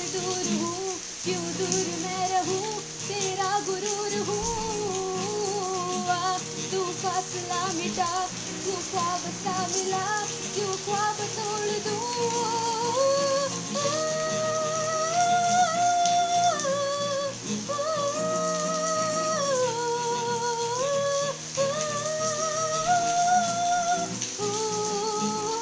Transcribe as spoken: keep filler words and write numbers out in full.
दूर हूँ, क्यों दूर मैं रहूँ, तेरा गुरूर हूँ। आ, तू फासला मिटा, तू वास्ता मिला, क्यों